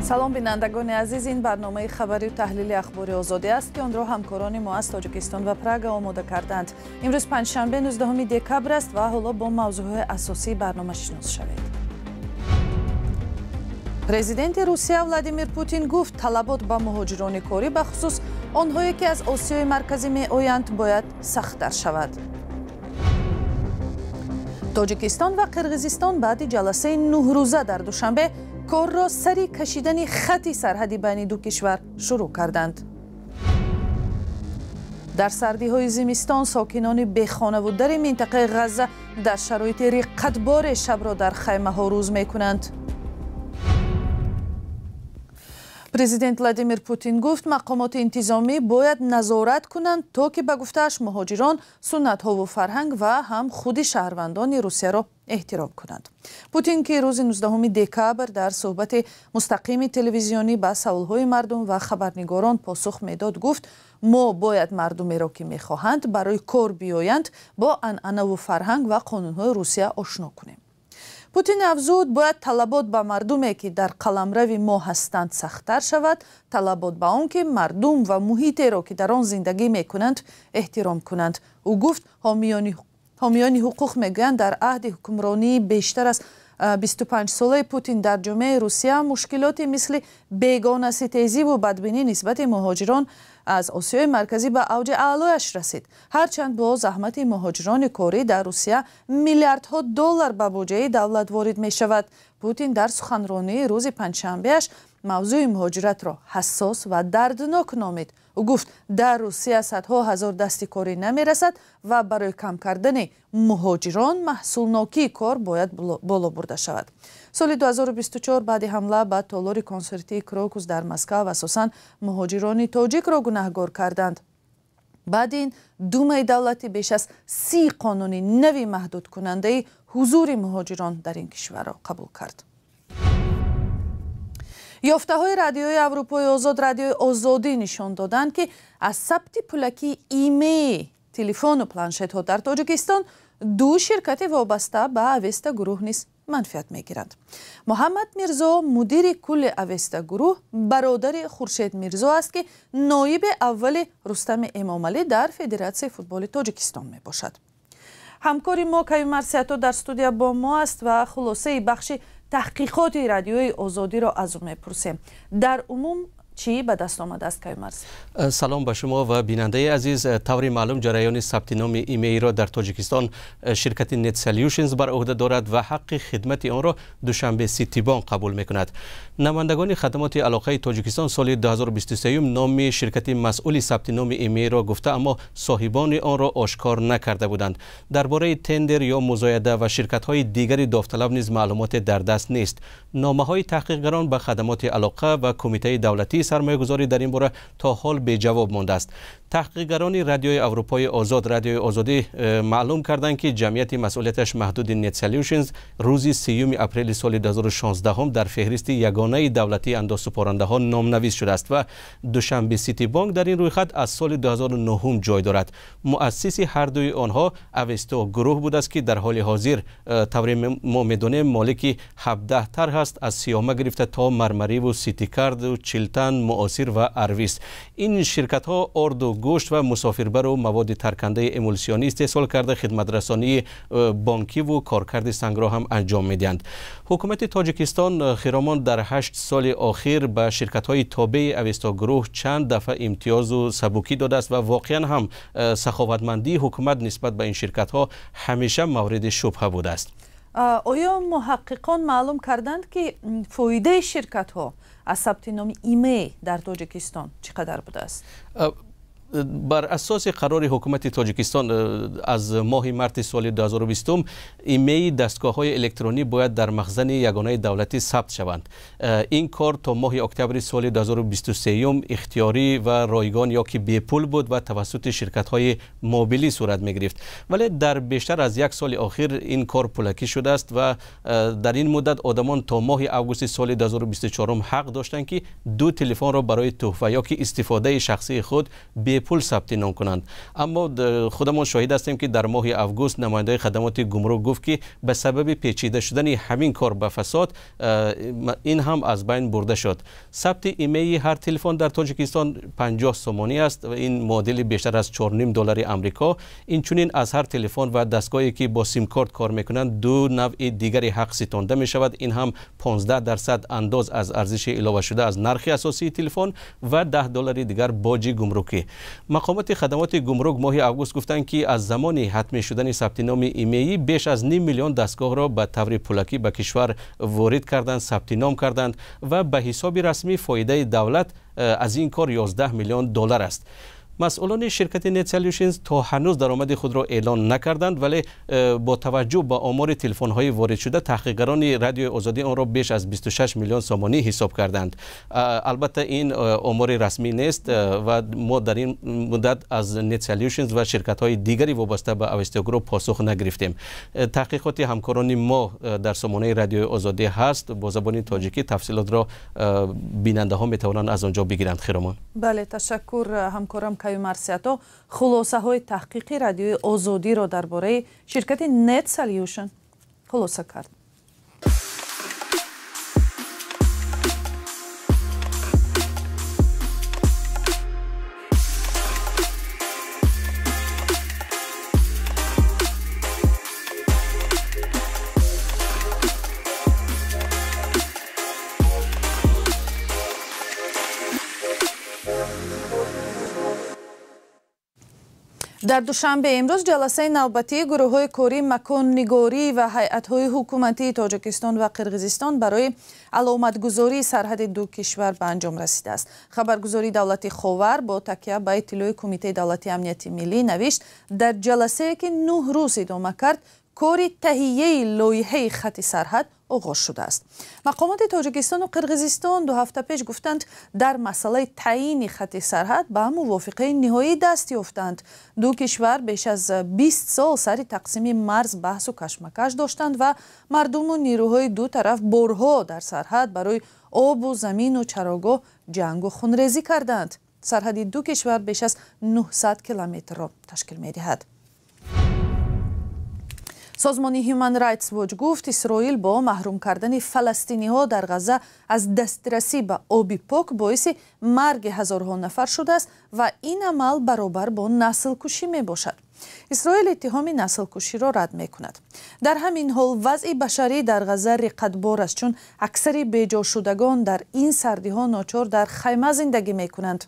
Салом, бинандагони азиз. Ин барномаи хабарию таҳлили Ахбори Озодӣ аст, ки онро ҳамкорони мо аз Тоҷикистон ва Прага омода кардаанд. Имрӯз панҷшанбе, 19 декабр аст ва ҳоло бо мавзӯъҳои асосии барнома шинос шавед. Президенти Русия Владимир Путин гуфт, талабот ба муҳоҷирони корӣ, бахусус онҳое ки аз Осиёи Марказӣ меоянд, бояд сахттар шавад. Тоҷикистон ва Қирғизистон баъди ҷаласаи 9 рӯза дар Душанбе корро сари кашидани хати сарҳади байни ду кишвар шурӯъ карданд. Дар сардиҳои зимистон сокинони бехонаву дари минтақаи Ғазза дар шароити риққатборе шабро дар хаймаҳо рӯз мекунанд. Президент Владимир Путин гуфт, мақомоти интизомӣ бояд назорат кунанд, то ки, ба гуфтааш, муҳоҷирон суннатҳову фарҳанг ва ҳам худи шаҳрвандони Русияро эҳтиром кунанд. Путин, ки рӯзи 19 декабр дар суҳбати мустақими телевизионӣ ба саволҳои мардум ва хабарнигорон посух медод, гуфт, мо бояд мардумеро, ки мехоҳанд барои кор биёянд, бо анъанаву фарҳанг ва қонунҳои Русия ошно кунем. Путин афзуд, бояд талабот ба мардуме, ки дар қаламрави мо ҳастанд, сахттар шавад, талабот ба он ки мардум ва муҳитеро, ки дар он зиндагӣ мекунанд, эҳтиром кунанд. Ӯ гуфт, ҳомиёни ҳуқуқ мегӯянд, дар аҳди ҳукмронии бештар аз 25-солаи Путин дар ҷомеаи Русия мушкилоти мисли бегонаситезиву бадбинӣ нисбати муҳоҷирон аз Осиёи Марказӣ ба авҷи аълояш расид. Ҳарчанд бо заҳмати муҳоҷирони корӣ дар Русия миллиардҳо доллар ба буҷаи давлат ворид мешавад. Путин дар суханронии рӯзи панҷшанбеаш мавзӯи муҳоҷиратро ҳассос ва дарднок номид. Ӯ гуфт, дар Русия садҳо ҳазор дасти корӣ намерасад ва барои кам кардани муҳоҷирон маҳсулнокии кор бояд боло бурда шавад. Соли 2024 баъди ҳамла ба толори консертии Крокус дар Москав асосан муҳоҷирони тоҷикро гунаҳгор карданд. Баъди ин Думаи давлатӣ беш аз 30 қонуни нави маҳдудкунандаи ҳузури муҳоҷирон дар ин кишварро қабул кард. Ёфтаҳои Радиои Аврупои Озод, Радиои Озодӣ, нишон доданд, ки аз сабти пулакии имеи телефону планшетҳо дар Тоҷикистон ду ширкати вобаста ба Авеста Гурӯҳ низ манфиат мегиранд. Муҳаммад Мирзо, мудири кулли Авеста Гурӯҳ, бародари Хуршед Мирзо аст, ки ноиби аввали Рустами Эмомалӣ дар Федератсияи футболи Тоҷикистон мебошад. Ҳамкори мо Каюмарс Сиато дар студия бо мо аст ва хулосаи бахши таҳқиқоти Радиои Озодиро аз ӯ мепурсем. Дар умум чӣ ба даст омадааст, Каюмарс? Салом ба шумо ва бинандаи азиз. Таври маълум, ҷараёни сабти номи имейро дар Тоҷикистон ширкати Net Solutions бар уҳда дорад ва ҳаққи хидмати онро Душанбе Ситибонк қабул мекунад. Намояндагони хадамоти алоқаи Тоҷикистон соли 2023 номи ширкати масъули сабти номи имейро гуфта, аммо соҳибони онро ошкор накарда буданд. Дар бораи тендер ё музояда ва ширкатҳои дигари довталаб низ маълумоте дар даст нест. Номаҳои таҳқиқгарон ба хадамоти алоқа ва Кумитаи давлатии сармоягузорӣ дар ин бора то ҳол беҷавоб мондааст. Таҳқиқгарони Радиои Аврупои Озод, Радиои Озодӣ, маълум карданд, ки ҷамъияти масъулияташ маҳдуди Net Solutions рӯзи 3 апрели соли 2016 дар феҳристи ягонаи давлатии андозсупорандаҳо номнавис шудааст ва Душанбе Сити Бонк дар ин рӯйхат аз соли 2009 ҷой дорад. Муассиси ҳардуи онҳо Авесто Гурӯҳ будааст, ки дар ҳоли ҳозир, тавре мо медонем, молики 17 тарҳ аст, аз Сиёма гирифта то Мармариву Ситикарду Чилтан, Муосир ва Арвис. Ин ширкатҳо орду гӯшт ва мусофирбару маводи таркандаи эмулсионӣ истеҳсол карда, хидматрасонии бонкиву коркарди сангро ҳам анҷом медиҳанд. Ҳукумати Тоҷикистон, Хиромон, дар 8 соли охир ба ширкатҳои тобеи Авесто Гурӯҳ чанд дафъа имтиёзу сабукӣ додааст ва воқеан ҳам саховатмандии ҳукумат нисбат ба ин ширкатҳо ҳамеша мавриди шубҳа будааст. Оё муҳаққиқон маълум карданд, ки фоидаи ширкатҳо аз сабти номи имей дар Тоҷикистон чӣ қадар будааст? Бар асоси қарори ҳукумати Тоҷикистон аз моҳи марти соли 2020, имеи дастгоҳҳои электронӣ бояд дар махзани ягонаи давлатӣ сабт шаванд. Ин кор то моҳи октябри соли 2023 ихтиёрӣ ва ройгон ё ки бепул буд ва тавассути ширкатҳои мобилӣ сурат мегирифт, вале дар бештар аз як соли охир ин кор пулакӣ шудааст ва дар ин муддат одамон то моҳи августи соли 2024 ҳақ доштанд, ки ду телефонро барои тӯҳфа ё ки истифодаи шахсии худ бепул. бепул сабти ном кунанд. Аммо худамон шоҳид ҳастем, ки дар моҳи август намояндаи хадамоти гумрук гуфт, ки ба сабаби печида шудани ҳамин кор ба фасод ин ҳам аз байн бурда шуд. Сабти имейи ҳар телефон дар Тоҷикистон 50 сомонӣ аст ва ин муодили бештар аз 4,5 доллари Амрико. Инчунин аз ҳар телефон ва дастгоҳе ки бо симкорт кор мекунанд ду навъи дигари ҳақ ситонда мешавад. Ин ҳам 15% андоз аз арзиши иловашуда аз нархи асосии телефон ва 10 доллари дигар боҷи гумрукӣ. Мақомоти хадамоти гумрук моҳи август гуфтанд, ки аз замони ҳатмӣ шудани сабти номи имейӣ беш аз ним миллион дастгоҳро ба таври пулакӣ ба кишвар ворид карданд, сабти ном карданд ва ба ҳисоби расмӣ фоидаи давлат аз ин кор 11 миллион доллар аст. Масъулони ширкати Net Solutions то ҳанӯз даромади худро эълон накарданд, вале бо таваҷҷӯҳ ба омори телефонҳои воридшуда таҳқиқгарони Радиои Озодӣ онро беш аз 26 миллион сомонӣ ҳисоб карданд. Албатта ин омори расмӣ нест ва мо дар ин муддат аз Net Solutions ва ширкатҳои дигари вобаста ба Авесто Груп посух нагирифтем. Таҳқиқоти ҳамкорони мо дар сомонаи Радиои Озодӣ ҳаст бо забони тоҷикӣ. Тафсилотро бинандаҳо метавонанд аз он ҷо бигиранд. Хиромон. Бале, ташаккур ҳамкорам Марсиато хулосаҳои таҳқиқи Радиои Озодиро дар бораи ширкати Net Solution хулоса кард. Дар Душанбе имрӯз ҷаласаи навбатии гурӯҳҳои кории маконнигорӣ ва ҳайатҳои ҳукуматии Тоҷикистон ва Қирғизистон барои аломатгузории сарҳади ду кишвар ба анҷом расидааст. Хабаргузории давлати Ховар бо такя ба иттилои Кумитаи давлатии амнияти миллӣ навишт, дар ҷаласае ки 9 рӯз идома кард, кори таҳияи лоиҳаи хати сарҳад оғоз шудааст. Мақомоти Тоҷикистону Қирғизистон 2 ҳафта пеш гуфтанд, дар масъалаи таъйини хати сарҳад ба мувофиқаи ниҳоӣ даст ёфтанд. Ду кишвар беш аз 20 сол сари тақсими марз баҳсу кашмакаш доштанд ва мардуму нерӯҳои ду тараф борҳо дар сарҳад барои обу замину чарогоҳ ҷангу хунрезӣ карданд. Сарҳади ду кишвар беш аз 900 километрро ташкил медиҳад. Созмони Human Rights Watch гуфт, Исроил бо маҳрум кардани фаластиниҳо дар Ғазза аз дастрасӣ ба оби пок боиси марги ҳазорҳо нафар шудааст ва ин амал баробар бо наслкушӣ мебошад. Исроил иттиҳоми наслкуширо рад мекунад. Дар ҳамин ҳол вазъи башарӣ дар Ғазза риқатбор аст, чун аксари беҷошудагон дар ин сардиҳо ночор дар хайма зиндагӣ мекунанд.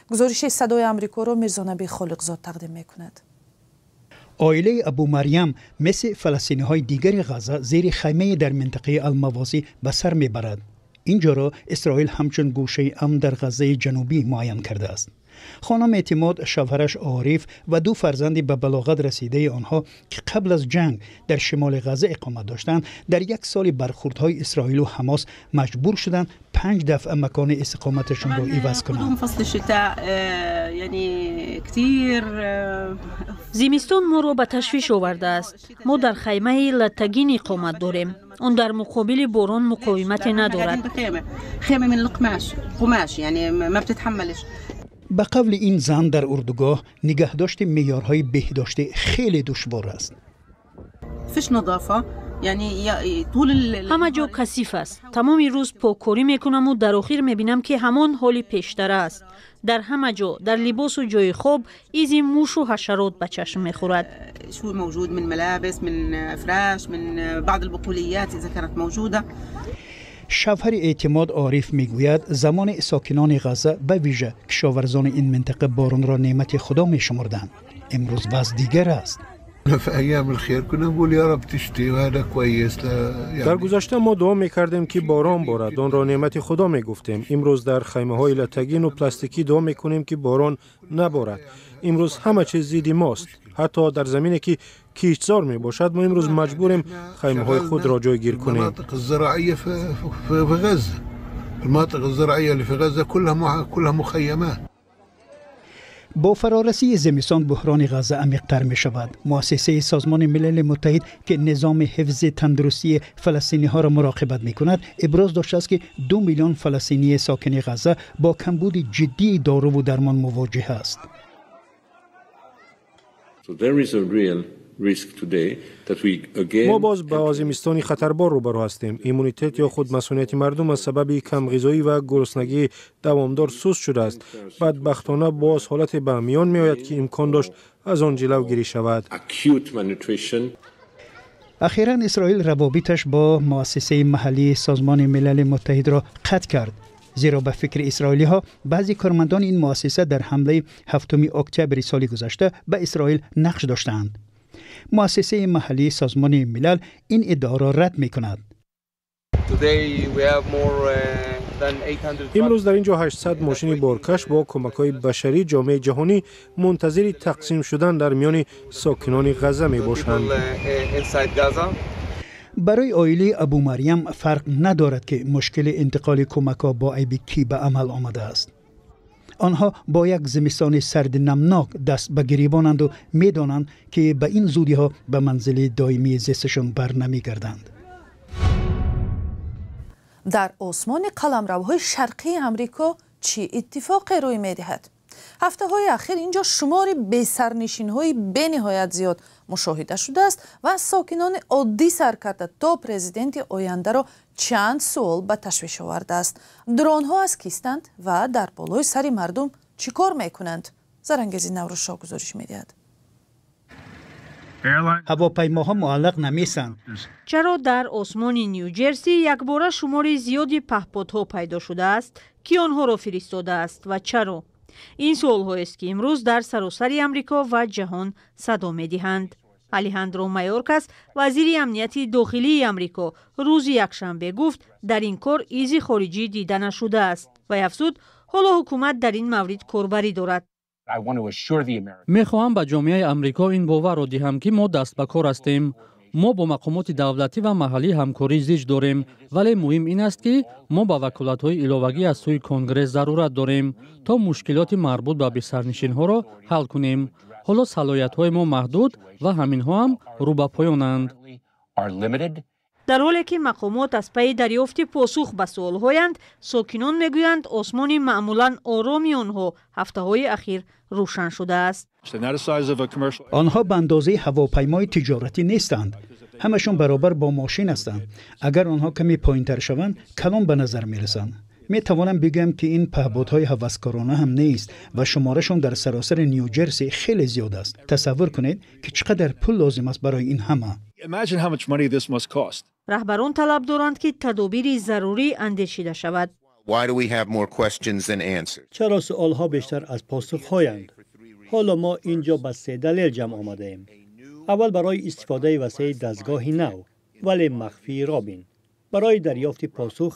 Гузориши Садои Амрикоро Мирзонаби Холиқзод тақдим мекунад. Оилаи Абу Марьям мисли фаластиниҳои дигари Ғазза зери хаймае дар минтақаи Алмавозӣ ба сар мебарад. Инҷоро Исроил ҳамчун гӯшаи амн дар Ғаззаи ҷанубӣ муайян кардааст. Хонум Эътимод, шавҳараш Ориф ва ду фарзанди ба балоғат расидаи онҳо, ки қабл аз ҷанг дар шимоли Ғазза иқомат доштанд, дар як соли бархурдҳои Исроилу Ҳамос маҷбур шуданд 5 дафъа макони истиқоматашонро иваз кунанд. Зимистон моро ба ташвиш овардааст. Мо дар хаймаи латтагин иқомат дорем. Он дар муқобили борон муқовимате надорад. Ба қавли ин зан, дар урдугоҳ нигаҳдошти меъёрҳои беҳдоштӣ хеле душвор аст. Ҳама ҷо касиф аст. Тамоми рӯз поккорӣ мекунаму дар охир мебинам, ки ҳамон ҳоли пештара аст. Дар ҳама ҷо, дар либосу ҷои хоб, изи мушу ҳашарот ба чашм мехӯрад. Шавҳари Эътимод Ориф мегӯяд, замони сокинони Ғазза ба вижа кишоварзони ин минтақа боронро неъмати Худо мешумурданд. Имрӯз вазъ дигар аст. Дар гузашта мо дуо мекардем, ки борон борад, онро неъмати Худо мегуфтем. Имрӯз дар хаймаҳои латтагину пластикӣ дуо мекунем, ки борон наборад. Имрӯз ҳама чиз зидди мост. Ҳатто дар замине ки киштзор мебошад, мо имрӯз маҷбурем хаймаҳои худро ҷойгир кунем. Бо фарорасии зимистон буҳрони Ғазза амиқтар мешавад. Муассисаи Созмони Милали Муттаҳид, ки низоми ҳифзи тандурустии фаластиниҳоро муроқибат мекунад, иброз доштааст, ки 2 миллион фаластинии сокини Ғазза бо камбуди ҷиддии доруву дармон мувоҷиҳ аст. Мо боз ба зимистони хатарбор рӯбарӯ ҳастем. Иммунитет ё худ масунияти мардум аз сабаби камғизоӣ ва гуруснагии давомдор суст шудааст. Бадбахтона боз ҳолате ба миён меояд, ки имкон дошт аз он ҷилавгирӣ шавад. Ахиран Исроил равобиташ бо муассисаи маҳаллии Созмони Милали Муттаҳидро қатъ кард, зеро ба фикри исроилиҳо баъзе кормандони ин муассиса дар ҳамлаи 7 октябри соли гузашта ба Исроил нақш доштаанд. Муассисаи маҳаллии Созмони Милал ин иддаоро рад мекунад. Имрӯз дар ин ҷо 800 мошини боркаш бо кӯмакҳои башарӣ ҷомеаи ҷаҳонӣ мунтазири тақсим шудан дар миёни сокинони Ғазза мебошанд. Барои оилаи Абу Марьям фарқ надорад, ки мушкили интиқоли кӯмакҳо бо айби кӣ ба амал омадааст. Онҳо бо як зимистони сарди намнок даст ба гирибонанду медонанд, ки ба ин зудиҳо ба манзили доимии зисташон бар намегарданд. Дар осмони қаламравҳои шарқии Амрико чӣ иттифоқе рӯй медиҳад? Ҳафтаҳои ахир инҷо шумори бесарнишинҳои бениҳоят зиёд мушоҳида шудааст ва сокинони оддӣ сар карда то президенти ояндаро чанд суол ба ташвиш овардааст. Дронҳо аз кистанд ва дар болои сари мардум чӣ кор мекунанд? Зарангези Наврӯзшоҳ гузориш медиҳад. Ҳавопаймоҳо муаллақ намесанд. Чаро дар осмони Нью-Ҷерси якбора шумори зиёди паҳподҳо пайдо шудааст? Ки онҳоро фиристодааст ва чаро? Ин суолҳоест, ки имрӯз дар саросари Амрико ва ҷаҳон садо медиҳанд. Алехандро Майоркас, вазири амнияти дохилии Амрико, рӯзи якшанбе гуфт, дар ин кор изи хориҷӣ дида нашудааст ва афзуд, ҳоло ҳукумат дар ин маврид корбарӣ дорад. Мехоҳам ба ҷомеаи Амрико ин боварро диҳам, ки мо даст ба кор ҳастем. Мо бо мақомоти давлатӣ ва маҳаллӣ ҳамкории зич дорем, вале муҳим ин аст, ки мо ба ваколатҳои иловагӣ аз сӯи Конгресс зарурат дорем, то мушкилоти марбут ба бесарнишинҳоро ҳал кунем. Ҳоло салоҳиятҳои мо маҳдуд ва ҳаминҳо ҳам рӯ ба поёнанд. Дар ҳоле ки мақомот аз пайи дарёфти посух ба суолҳоянд, сокинон мегӯянд, осмони маъмулан ороми онҳо ҳафтаҳои ахир рӯшан шудааст. Онҳо ба андозаи ҳавопаймои тиҷоратӣ нестанд. Ҳамашон баробар бо мошин ҳастанд. Агар онҳо каме поинтар шаванд, калон ба назар мерасанд. Метавонам бигӯям, ки ин паҳбодҳои ҳаваскорона ҳам нест ва шуморашон дар саросари Нью-Ҷерси хеле зиёд аст. Тасаввур кунед, ки чӣ қадар пул лозим аст барои ин ҳама. Раҳбарон талаб доранд, ки тадобири зарурӣ андешида шавад. Чаро суолҳо бештар аз посухҳоянд? Ҳоло мо ин ҷо ба се далел ҷамъ омадаем. Аввал, барои истифодаи васеи дастгоҳи нав, вале махфии Робин, барои дарёфти посух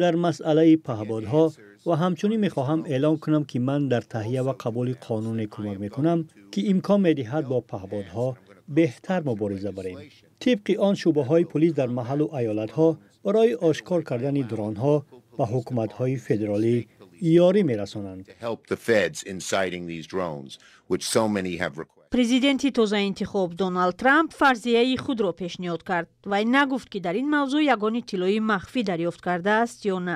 дар масъалаи паҳбодҳо, ва ҳамчунин мехоҳам эълон кунам, ки ман дар таҳия ва қабули қонуне кӯмак мекунам, ки имкон медиҳад бо паҳбодҳо беҳтар мубориза барем. Тибқи он, шӯъбаҳои полис дар маҳаллу аёлатҳо барои ошкор кардани дронҳо ба ҳукуматҳои федералӣ ёрӣ мерасонанд. Президенти тозаинтихоб Доналд Трамп фарзияи худро пешниҳод кард. Вай нагуфт, ки дар ин мавзӯъ ягон иттилои махфӣ дарёфт кардааст ё на.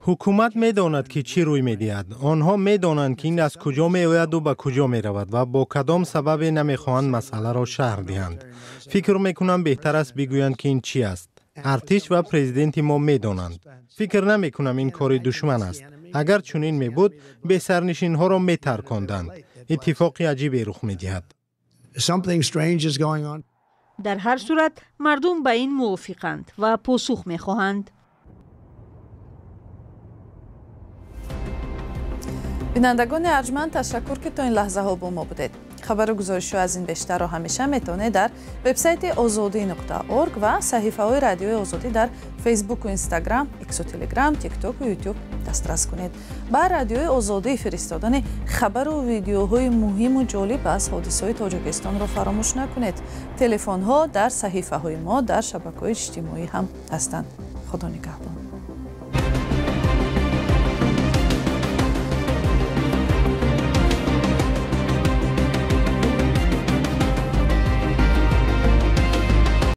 Ҳукумат медонад, ки чӣ рӯй медиҳад. Онҳо медонанд, ки ин аз куҷо меояду ба куҷо меравад ва бо кадом сабабе намехоҳанд масъаларо шарҳ диҳанд. Фикр мекунам, беҳтар аст бигӯянд, ки ин чӣ аст. Артиш ва президенти мо медонанд. Фикр намекунам ин кори душман аст. Агар чунин мебуд, бесарнишинҳоро метарконданд. Иттифоқи аҷибе рух медиҳад. Дар ҳар сурат, мардум ба ин мувофиқанд ва посух мехоҳанд. Бинандагони арҷманд, ташаккур, ки то ин лаҳзаҳо бо мо будед. Хабару гузоришҳо аз ин бештарро ҳамеша метавонед дар вебсайти озодӣ.орг ва саҳифаҳои Радиои Озодӣ дар Фейсбуку Инстаграм, Иксу Телеграм, Тиктоку Ютуб дастрас кунед. Ба Радиои Озодӣ фиристодани хабару видеоҳои муҳиму ҷолиб аз ҳодисаҳои Тоҷикистонро фаромӯш накунед. Телефонҳо дар саҳифаҳои мо дар шабакаҳои иҷтимоӣ ҳам ҳастанд. Худо нигаҳбон.